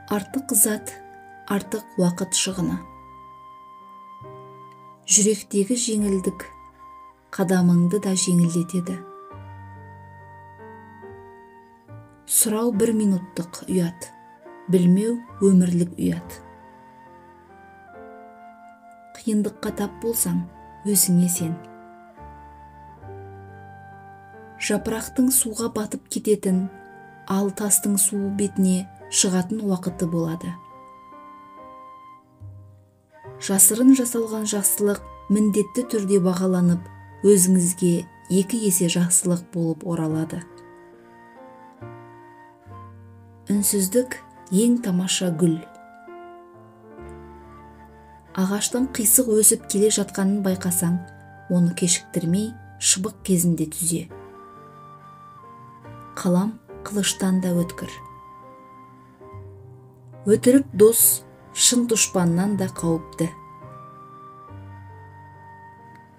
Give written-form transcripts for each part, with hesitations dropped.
Артық зат, артық уақыт шығыны. Жүректегі жеңілдік қадамыңды да жеңілдетеді. Сұрау бір минуттық ұят, білмеу өмірлік ұят. Қиындыққа тап болсаң, өзіңе сен. Жапырақтың суға батып кететін, ал тастың су бетіне шығатын уақыты болады. Жасырын жасалған жақсылық міндетті түрде бағаланып, өзіңізге 2 есе жақсылық болып оралады. Үнсіздік ең тамаша гүл. Ағаштың қисық өсіп келе жатқанын байқасаң, оны кешіктірмей шыбық кезінде түзе. Қалам қылыштан да өткір. Өтірік дос шын дұшпаннан да қауіпті.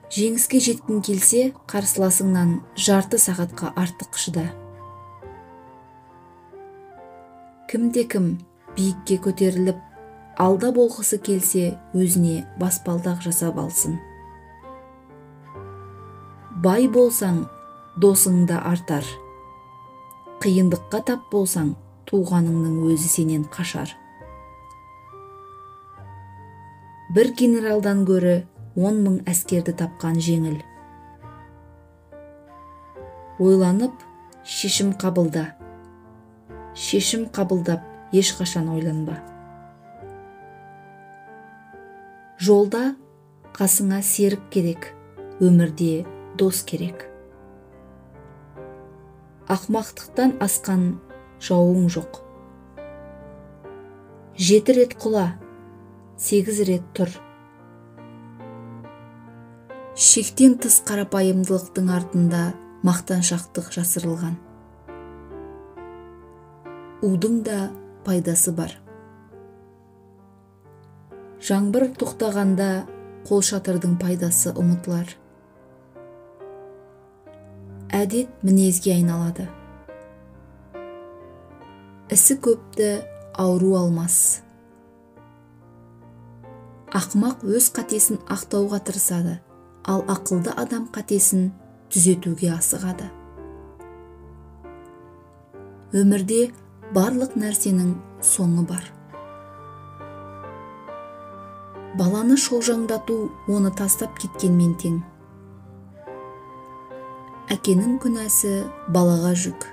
Жеңіске жеткің келсе, қарсыласыңнан жарты сағатқа артық шыда. Кімде-кім биікке көтеріліп, алда болғысы келсе, өзіне баспалдақ жасап алсын. Бай болсаң, досың да артар. Қиындыққа тап болсаң, туғаныңның өзі сенен қашар. Бір генералдан гөрі 10 мың әскерді тапқан жеңіл. Ойланып, шешім қабылда. Шешім қабылдап, ешқашан ойланба. Жолда қасыңа серік керек, өмірде дос керек. Ақмақтықтан асқан жауың жоқ. 7 рет құла, 8 рет тұр. Шектен тыс қарапайымдылықтың артында мақтаншақтық жасырылған. Удың да пайдасы бар. Жаңбыр тоқтағанда қолшатырдың пайдасы ұмытылар. Әдет мінезге айналады. Ісі көпті ауру алмас. Ақымақ өз қатесін ақтауға тырысады, ал ақылды адам қатесін түзетуге асығады. Өмірде барлық нәрсенің соңы бар. Баланы шолжаңдату оны тастап кеткенмен тең. Әкенің күнәсі балаға жүк.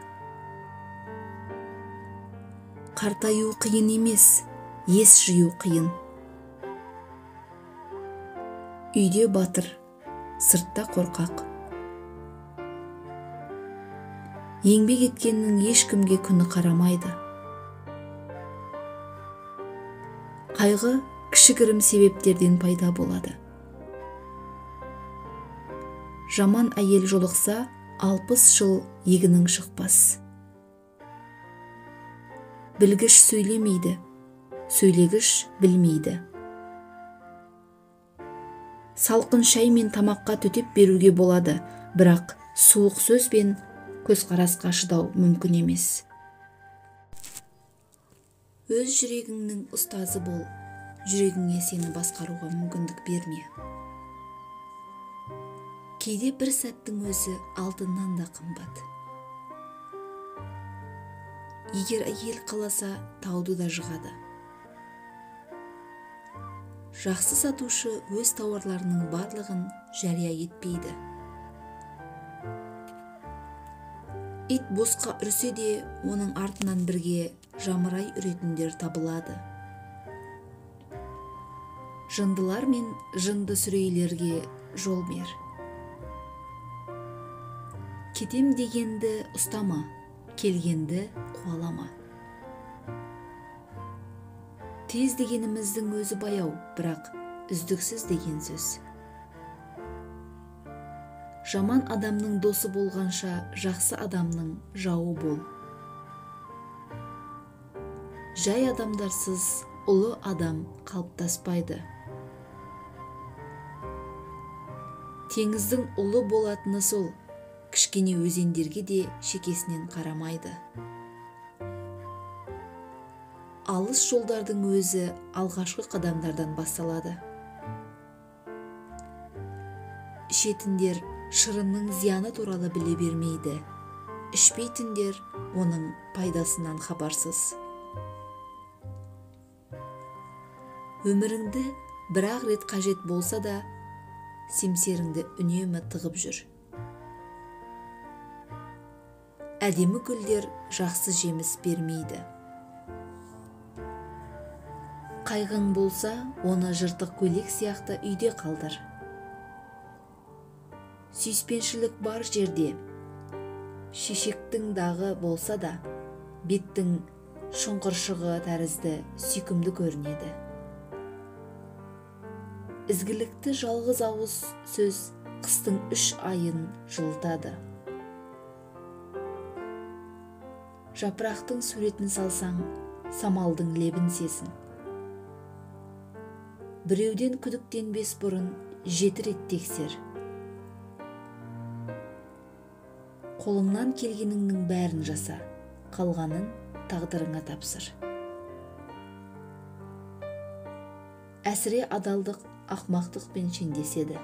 Қартаю қиын емес, ес жию қиын. Үйде батыр, сыртта қорқақ. Еңбек еткеннің ешкімге күні қарамайды. Қайғы кішігірім себептерден пайда болады. Жаман әйел жолықса, 60 жыл егінің шықпас. Білгіш сөйлемейді, сөйлегіш білмейді. Салқын шай мен тамаққа төтеп беруге болады, бірақ суық сөз бен көзқарасқа шыдау мүмкін емес. Өз жүрегіңнің ұстазы бол, жүрегіңе сені басқаруға мүмкіндік берме. Кейде бір сәттің өзі алтыннан да қымбат. Егер әйел қаласа, тауды да жығады. Жақсы сатушы өз тауарларының барлығын жария етпейді. Ит босқа үрсе де, оның артынан бірге жамырай үретіндер табылады. Жындылар мен жынды сүрейлерге жол бер. Кетем дегенді ұстама, келгенді қуалама. Тез дегеніміздің өзі баяу, бірақ үздіксіз деген сөз. Жаман адамның досы болғанша, жақсы адамның жауы бол. Жай адамдарсыз ұлы адам қалыптаспайды. Теңіздің ұлы болатыны сол, кішкене өзендерге де шекесінен қарамайды. Алыс жолдардың өзі алғашқы қадамдардан басталады. Ішетіндер шырынның зияны туралы біле бермейді. Ішпейтіндер оның пайдасынан хабарсыз. Өміріңді бір-ақ рет қажет болса да, семсеріңді үнемі тығып жүр. Әдемі гүлдер жақсы жеміс бермейді. Қайғың болса, оны жыртық көйлек сияқты үйде қалдыр. Сүйіспеншілік бар жерде, шешектің дағы болса да, беттің шұңқыршығы тәрізді сүйкімді көрінеді. Ізгілікті жалғыз ауыз сөз қыстың 3 айын жылытады. Жапырақтың суретін салсаң, самалдың лебін сезін. Біреуден күдіктенбес бұрын 7 рет тексер. Қолыңнан келгеніңнің бәрін жаса, қалғанын тағдырыңа тапсыр. Әсіре адалдық ақмақтықпен шендеседі.